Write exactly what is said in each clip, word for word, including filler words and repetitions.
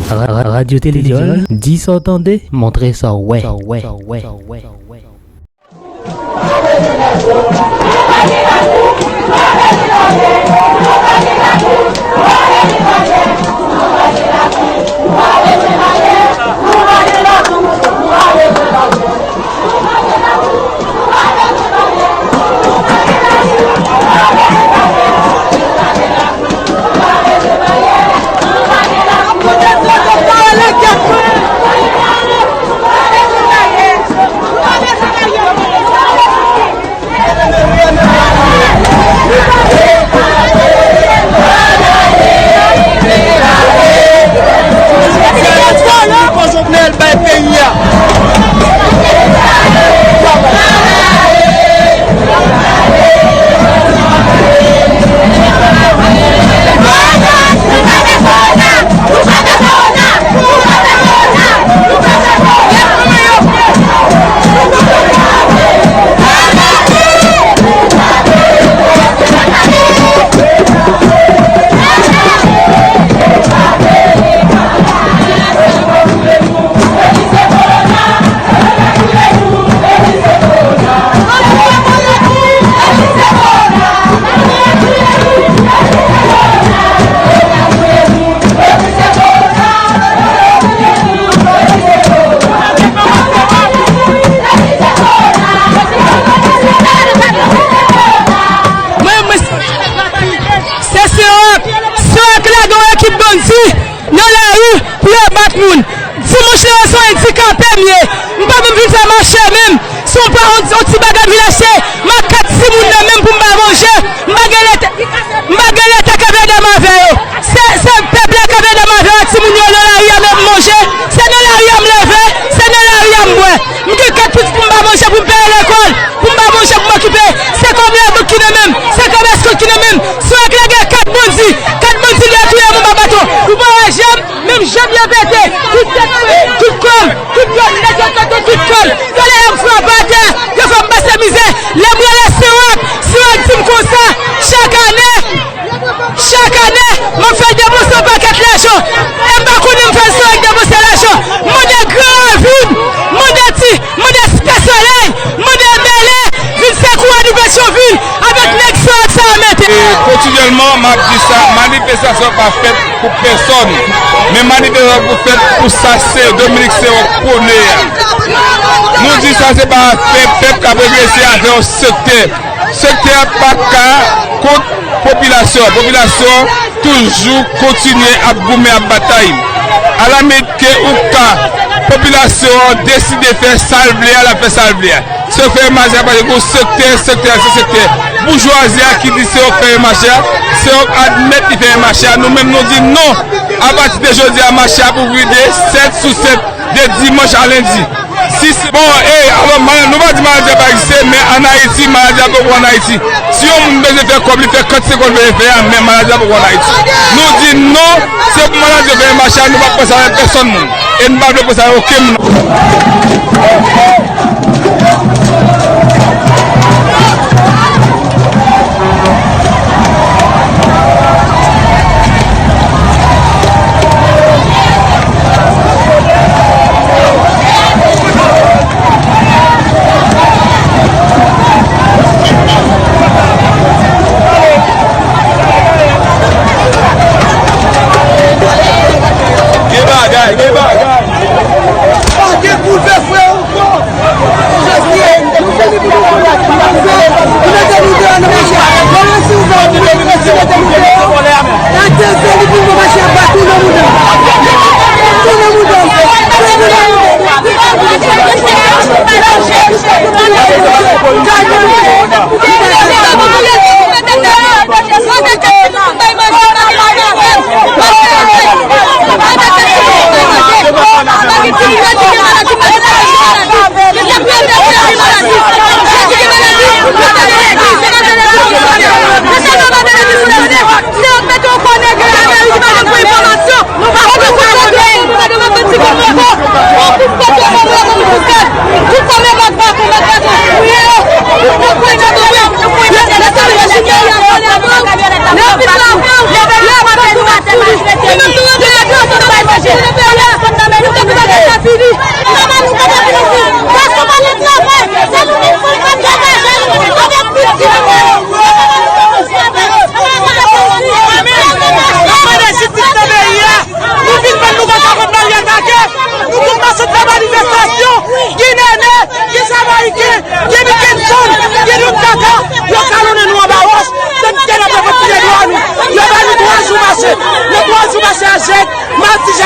Ra- ra- Radyo Televizyon, di sa w tande, montre sa w wè. Jovenel bay peyi a. Mwen, mwen, se Sewak. Sewak lage yon ekip bandi nan lari pou yo bat moun. Dimanch lan, se yon andikape m ye. M pa menm vin fè mache menm. Si w pa yon, yon ti bagay m vin achte, m ak kat timoun nan menm pou m ba manje. M pa gen leta, m pa gen leta k ap ede m avè yo. Se, se pèp la k ap ede m avè yo, timoun yo nan lari a menm manje. Se nan lari a m leve, se nan lari a m bwè. M gen kat pitit pou m ba manje, pou m peye lekòl, pou m ba manje, pou m okipe. Se kòb labank ki nan men m, se kòb eskòt ki nan men m. Sewak lage kat bandi, kat bandi li touye moun pa baton. Ou pa wè janm, menm janm yo pete, tout tèt, tout kò m, tout kò m, nèg yo pete tout kò m. Yo lè yo m frape atè, yo fè m pase mizè. Lè m rele Sewak, Sewak di m konsa, chak ane, chak ane, m ap fè depanse yon pakèt lajan. E m pa konnen m fè Sewak depanse lajan. M mande Gran Ravin, m mande Ti, m mande Site Solèy, m mande Bèlè, vin sekou nou Petyonvil avèk nèg Sewak sa yo mete. E kontinyèlman, m ap di sa, manifestasyon pa fèt pou pèsòn. Men manifestasyon pou fèt pou sa se Dominique Sewak pwone a. Nou di sa se pa afè pèp k ap regrese, afè yon sektè. Sektè a pa ka kont popilasyon. Popilasyon toujou kontinye ap goumen, ap batay. Alamet ke ou ka, popilasyon an deside fè sa l vle a, l ap fè sa l vle a. Se yo fè mache a, paske gon sektè, sektè a se sektè boujwazi a ki di se yo fè mache a, se yo admèt li fè mache a. Nou menm nou di non. Apati de jodi a, mache a ap ouvri de sèt sou sèt, de dimanch a lendi. Si se, bon, e, alò, maladi, nou pa di maladi a pa egziste, men ann Ayiti, maladi a poko ann Ayiti. Si yon moun bezwen fè kòb, li fè kantite kòb li bezwen fè a, men maladi a poko ann Ayiti. Nou di non, se pou maladi yo fè mache a, nou pa pran sa avèk pèsòn moun. E nou pa vle pran sa avèk okenn moun. Gen bagay, gen bagay. Pa gen koulve, frè, ankò. Jezi, nou vini pou nou konbat.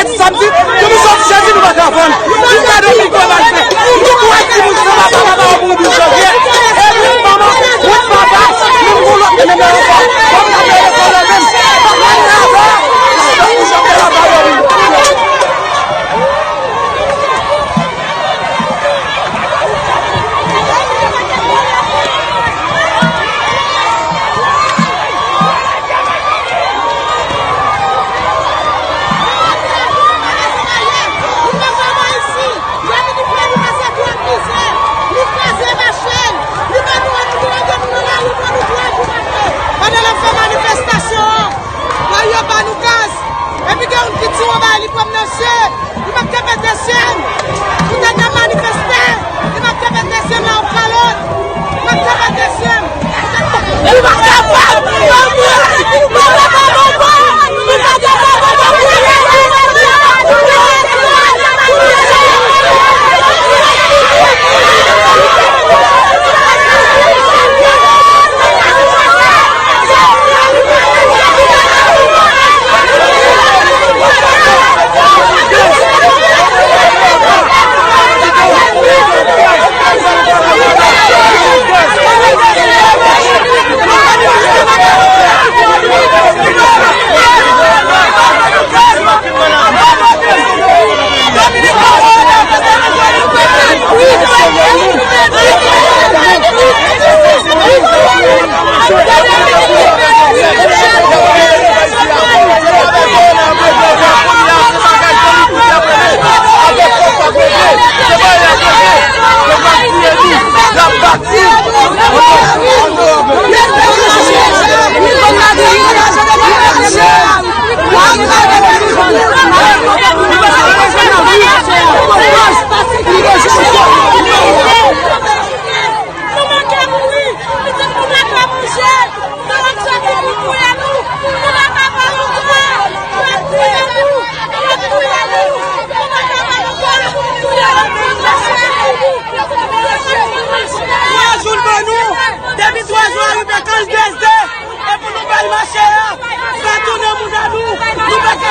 Samdi, nou sòti Jezi, nou pa ka vann. Ki kado nou pral fè? Nou tout wè timoun sa papa, papa, pou nou janvye. E nou manman, nou papa, nou pou lòt menm nan ankò. Kòm n ap fè lekòl la menm, papa n nan ankò. Donk, nou janvye la pa wè nou. Pandan n ap fè manifestasyon an, nèg yo ba nou gaz. Epi gen youn ki tire yon bagay, li pran m nan je. Li pa t ka fè dezyèm. Poutèt n ap manifeste, li pa t ka fè dezyèm la yon kalòt. Li pa t ka fè dezyèm. Li pa t ka fè dezyèm. Twa jou l ban nou. Depi twa jou a rive, kan l dezde, e pou nou bay mache a, sa tounen moun a nou. Nou pa ka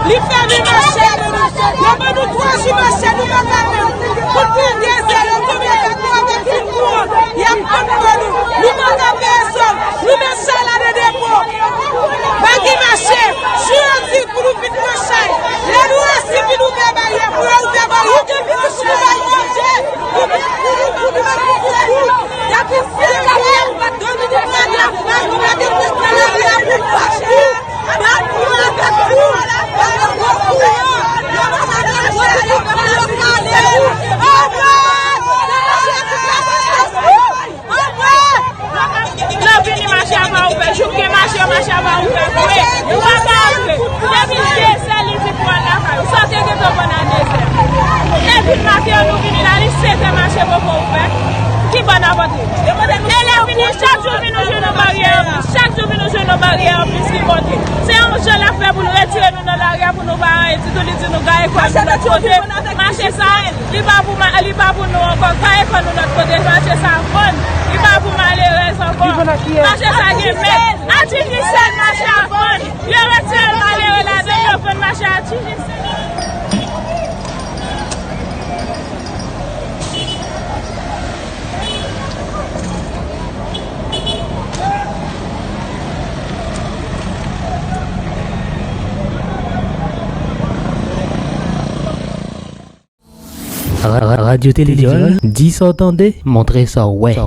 Li fèmen mache pou nou. Yo ban nou twa jou mache, nou pa ka menm. Pou pran dezè, yo tonbe avèk nou, avèk fin kouran. Y ap konn pran nou. Nou pa ka fè sòl. Nou met chay la nan depo. Pa gen mache. Jou yo di pou nou vin pran chay. Lè nou resi, pou nou ouvè baryè, pou yo ouvè baryè. Pou nou bay manje. Pou nou, pou nou, pou nou, pou nou. Y ap fè kè. Dominikani ap bat nou, pa gen pèp nan lari a pou fache. Bat nou avèk nou. Bat nou avèk nou. E lè w vini, chak jou vin nou jwenn yon baryè anplis, chak jou vin nou jwenn yon baryè anplis ki monte. Se yon jan l ap fè pou l retire nou nan lari a, pou nou pa anyen ditou, li di nou gaye kò nou lòt kote. Mache sa, li pa pou ma-, li pa pou nou ankò, gaye kò nou lòt kote, mache sa vann, li pa pou malerèz ankò. Mache sa gen mèt, a Digicel, mache a vann. Yo retire malere ladan, yo vann mache a Digicel. Ra-, ra-, Radyo Televizyon, di sa w tande, montre sa w wè.